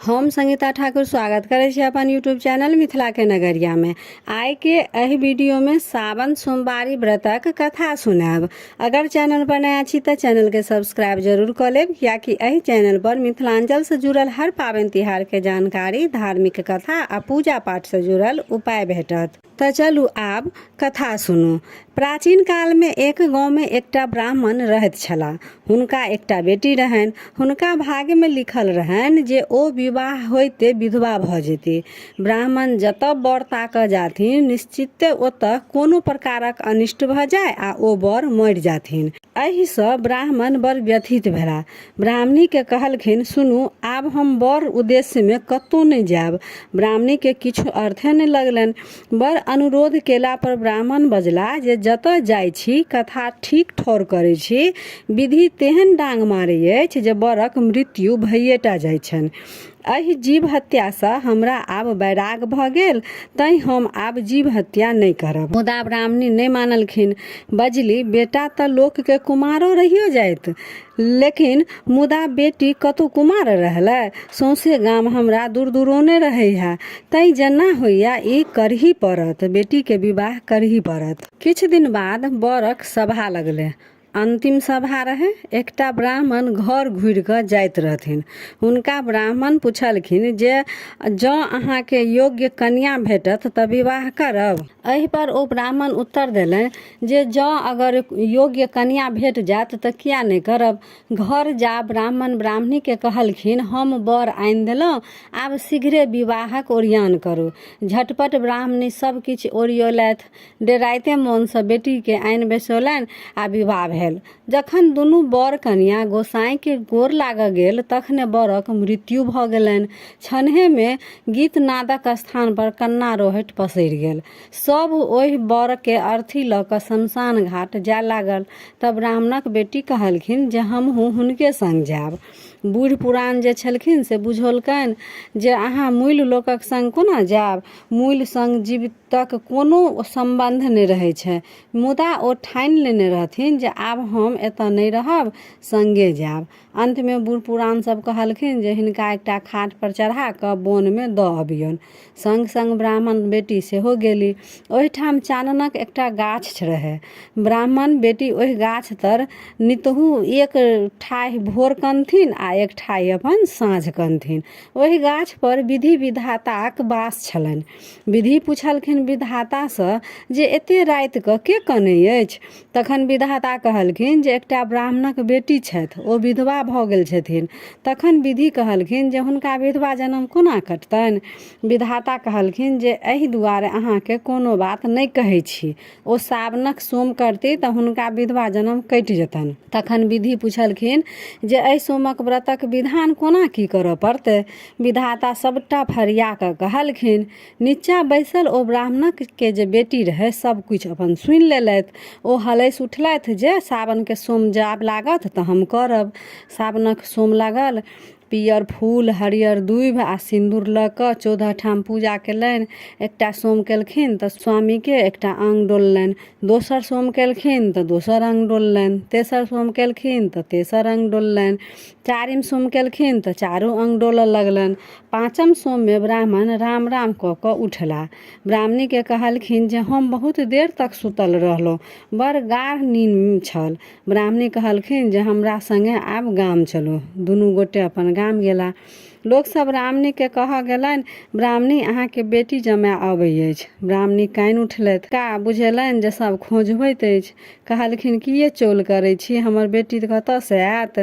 हम संगीता ठाकुर स्वागत करै छी अपन यूट्यूब चैनल मिथिला के नगरिया में। आइ के एहि वीडियो में सावन सोमवारी व्रतक कथा सुनायब। अगर चैनल पर नया छी तऽ चैनल के सब्सक्राइब जरूर कऽ लेब, कियाकि एहि चैनल पर मिथिलांचल से जुड़ल हर पाबनि तिहार के जानकारी, धार्मिक कथा आ पूजा पाठ से जुड़ल उपाय भेटत। तऽ चलू आब कथा सुनू। प्राचीन कालमे एक गाँवमे एकटा ब्राह्मण रहैत छलाह। हुनका एकटा बेटी रहनि। हुनका भाग्यमे लिखल रहनि जे ओ विवाह होइते विधवा भऽ जेती। ब्राह्मण जतऽ वर ताकऽ जाथिन, निश्चिते ओतऽ कोनो प्रकारक अनिष्ट भऽ जाय आ ओ वर मरि जाथिन। एहिसँ ब्राह्मण बड़ व्यथित भेलाह। ब्राह्मणीकेँ कहलखिन, सुनू, आब हम वर उद्देश्यमे कतहु नहि जायब। ब्राह्मणीकेँ किछु अर्थे नहि लगलनि। बड़ अनुरोध केलापर ब्राह्मण बजलाह जे जतऽ जाइ छी, कथा ठीक ठौर करै छी, विधि तेहन डाँग मारै अछि जे वरक मृत्यु भइए टा जाइ छनि। एहि जीव हत्यासँ हमरा आब वैराग भऽ गेल, तैँ हम आब जीव हत्या नहि करब। मुदा ब्राह्मणी नहि मानलखिन। बजली, बेटा तँ लोककेँ कुमारो रहियो जाइत, लेकिन मुदा बेटी कतहु कुमार रहलै? सौंसे गाम हमरा दुरदुरौने रहै हए। तैँ जेना होइए ई करही पड़त। बेटीकेँ विवाह करही पड़त। किछु दिन बाद वरक सभा लगलै। अन्तिम सभा रहै। एकटा ब्राह्मण घर घुरि कऽ जाइत रहथिन। हुनका ब्राह्मण पुछलखिन जे जँ अहाँके योग्य कन्या भेटत तऽ विवाह करब? एहिपर ओ ब्राह्मण उत्तर देलनि जे जँ अगर योग्य कन्या भेट जायत तऽ किया नहि करब। घर जा ब्राह्मण ब्राह्मणीके कहलखिन हम वर आनि देलहुँ, आब शीघ्रे विवाहक ओरियान करू। झटपट ब्राह्मणी सभ किछु ओरियोलथि। डेराइते मोनसँ बेटीकेँ आनि बैसौलनि आ विवाह भेल। जखन दुनू वर कनियाँ गोसाँइकेँ गोर लागऽ गेल तखने वरक मृत्यु भऽ गेलनि। क्षणहिमे गीत-नादक स्थानपर कन्ना-रोहटि पसरि गेल। सभ ओहि वरकेँ अर्थी लऽ कऽ श्मशान घाट जाय लागल तँ ब्राह्मणक बेटी कहलखिन जे हमहूँ हुनके संग जायब। बूढ़-पुरान जे छलखिन से बुझौलकनि जे अहाँ मुइल लोकक संग कोना जायब? मुइल संग जीवित तक कोनो सम्बन्ध नहि रहै छै। मुदा ओ ठानि लेने रहथिन जे आब हम एतऽ नहि रहब, संगे जायब। अन्तमे बूढ़-पुरान सभ कहलखिन जे हिनका एकटा खाटपर चढ़ा कऽ बोनमे दऽ अबियौन। संग-संग ब्राह्मण बेटी सेहो गेली। ओहिठाम चाननक एकटा गाछ रहै। ब्राह्मण बेटी ओहि गाछ तर नितहु एक ठाहि भोर कनथिन आ एक ठाहि अपन साँझ कनथिन। ओहि गाछपर विधि विधाताक वास छलनि। विधि पुछलखिन विधातासँ जे एते रातिकऽ के कनै अछि? तखन विधाता कहलखिन जे एकटा ब्राह्मणक बेटी छथि, ओ विधवा भऽ गेल छथिन। तखन विधि कहलखिन जे हुनका विधवा जनम कोना कटतनि? विधाता कहलखिन जे एहि दुआरे अहाँके कोनो बात नहि कहै छी। ओ सावनक सोम करती तऽ हुनका विधवा जनम कटि जेतनि। तखन विधि पुछलखिन जे एहि सोमक व्रतक विधान कोना की करऽ पड़तै? विधाता सभटा फरिया कऽ कहलखिन। नीचाँ बैसल ओ ब्राह्मणक के जे बेटी रहै सभ किछु अपन सुनि लेलथि। ओ हलसि उठलथि जे सावनके सोम जाब लागत तऽ हम करब। सावनक सोम लागल। पीयर फूल, हरियर दूभि आ सिन्दूर लऽ कऽ 14 ठाम पूजा केलनि। एकटा सोम केलखिन तऽ स्वामीके एकटा अङ्ग डोललनि। दोसर सोम केलखिन तऽ दोसर अङ्ग डोललनि। तेसर सोम केलखिन तऽ तेसर अङ्ग डोललनि। चारिम सोम केलखिन तऽ चारू अङ्ग डोलऽ लगलनि। पाँचम सोममे ब्राह्मण राम राम कऽ कऽ उठला। ब्राह्मणीके कहलखिन जे हम बहुत देर तक सुतल रहलहुँ। बड़ गाढ़ नीन छल। ब्राह्मणी कहलखिन जे हमरा सङ्गे आब गाम चलू। दुनू गोटे अपन गाम गेला। लोकसभ ब्राह्मणीके कहऽ गेलनि, ब्राह्मणी अहाँके बेटी जमाय अबै अछि। ब्राह्मणी कानि उठलथि। हुनका बुझेलनि जे सभ खौंझबैत अछि। कहलखिन किए चौल करै छी, हमर बेटी कतऽसँ आयत?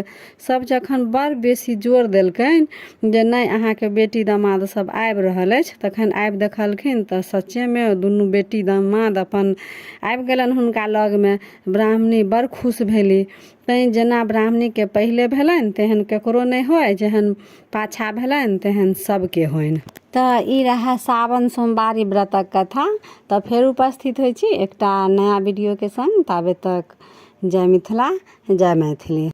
सभ जखन बड़ बेसी जोर देलकनि जे नहि अहाँके बेटी दमाद सभ आबि रहल अछि तखन आबि देखलखिन तऽ सच्चेमे दुनू बेटी दमाद अपन आबि गेलनि हुनका लगमे। ब्राह्मणी बड़ खुश भेली। तैँ जेना ब्राह्मणीके पहिले भेलनि तेहन ककरो नहि होइ, जेहन पाछाँ भेलनि तेहन सबके होइन। तऽ ई रहए सावन सोमवारी व्रतक कथा। तऽ फेर उपस्थित होइ छी एकटा नया वीडियोके सङ्ग। ताबे तक जय मिथिला जय मैथिली।